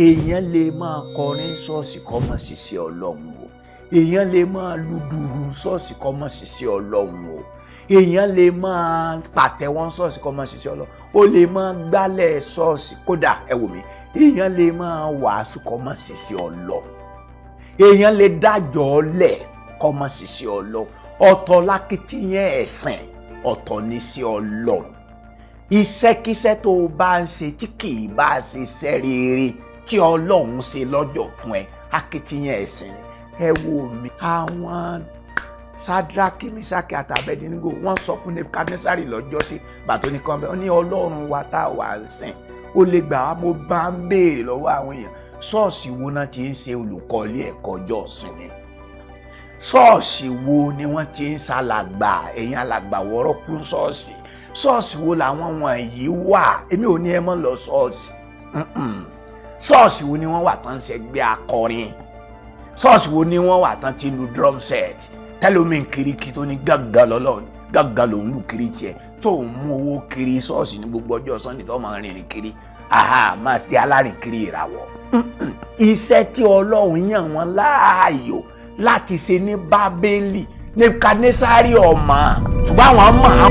Èèyàn lè máa kọrin ṣọ́ọ̀ṣì kọ́ mọ̀ ṣiṣẹ́ Ọlọ́run o. Èèyàn lè máa lu dùrù ṣọ́ọ̀ṣì kọ́ mọ̀ ṣiṣẹ́ Ọlọ́run o. Èèyàn lè máa pàtẹ́wọ́ ṣọ́ọ̀ṣì kọ́ mọ̀ ṣiṣẹ́ Ọlọ́run. Ó lè máa gbálẹ̀ ṣọ́ọ̀ṣì. Kódà, ẹ wò mí, èèyàn lè máa wàásù kọ́ mọ̀ ṣiṣẹ́ Ọlọ́run. Èèyàn lè dájọ́ lẹ̀ kọ́ mọ̀ ṣiṣẹ́ Ọlọ́run. Ọ̀tọ̀ lákìtìyàn ẹ̀sìn, ọ̀tọ̀ ní sí Ọlọ́run. Iṣẹ́kíṣẹ́ tó o bá ń ṣe tí kì í bá ṣe iṣẹ́ rere tí Ọlọ́run ṣe lọ́jọ́ fún ẹ, akitiyan ẹ̀sìn ni. Ẹ wo mi, àwọn Sadraki, Misaki àti Abednego, wọ́n sọ fún Nebukadnesari lọ́jọ́sí bàtó ní kàn bẹ́ẹ̀, ó ní Ọlọ́run wa tá a wà ń sìn, ó lè gbà wá. Mo bá ń béèrè lọ́wọ́ àwọn èèyàn, ṣọ́ọ̀ṣì wo náà ti ń ṣe olùkọ́ ilé ẹ̀kọ́ ọjọ́ ìsinmi? Ṣọ́ọ̀ṣì wo ni wọ́n ti ń ṣàlàgbà? Ẹ̀yin alàgbà wọ́rọ́ kún ṣọ́ọ̀ṣì. Ṣọ́ọ̀ṣì wo làwọn wọ̀nyí wà? Èmi ò ní ẹ mọ́ lọ ṣọ́ọ̀ṣì. Ṣọ́ọ̀ṣì wo ni wọ́n wà tán ń ṣẹgbẹ́ akọrin? Ṣọ́ọ̀ṣì wo ni wọ́n wà tán ti lu drum set, tẹ́lómi kiri kí tó ní gángan lọ́lọ́, gángan lòún lù kiri tiẹ̀, tó ń mú owó kiri ṣọ́ọ̀ṣì ní gbogbo ọjọ́ Sunday, tó máa rìnrìn kiri, aha, máa di alárìn kiri ìràwọ̀? Iṣẹ́ tí Ọlọ́run yàn wọ́n láàyò láti ṣe ní Bábélì, Nebukadnesari ọmọ, ṣùgbọ́n àwọn mọ̀ á.